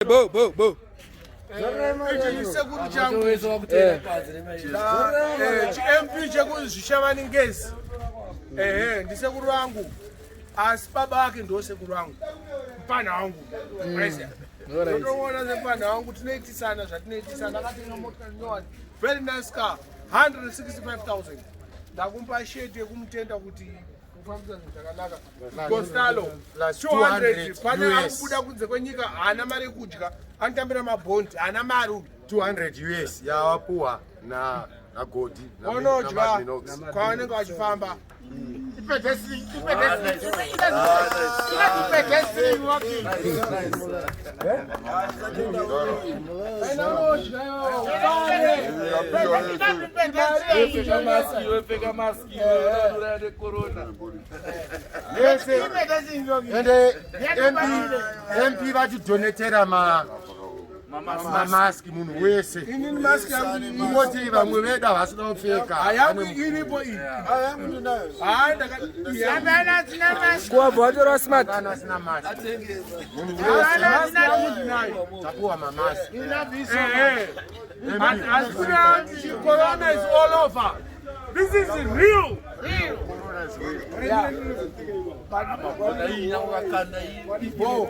Bo bo bo. Ichi chisekuru changu chiMP chekuzvishavani ngezi. Ehe, ndisekuru vangu. Asi baba vake ndo sekuru vangu. Mupana wangu. President. Totoona semupana wangu tinoitisana zvatinoitisana. Akatenga motikari nyowani. Very nice car. 165,000. Ndakumupa sheti yekumutenda kuti kufambisa zvinhu zvakanaka. Gostalo 200 pane akubuda kunze kwenyika haana mari yekudya anotambira mabhondi haana mari uyu. 200 US yawapuwa na nagodi Onodya kwavanenge vachifamba. Pfeka maski iwe necorona. Yese ende MP vatidonetera ma mamaski munhu wese. Inini maski yangu Kungoti vamwe vedu havasida kupfeka. Yangu iripo iyi. Hayi, Kuwabva watora smart. Kana asina maski. Munhu wese maski yangu ndinayo. Tapuwa mamaski. Asi kuna corona is all over. This is real. Bo.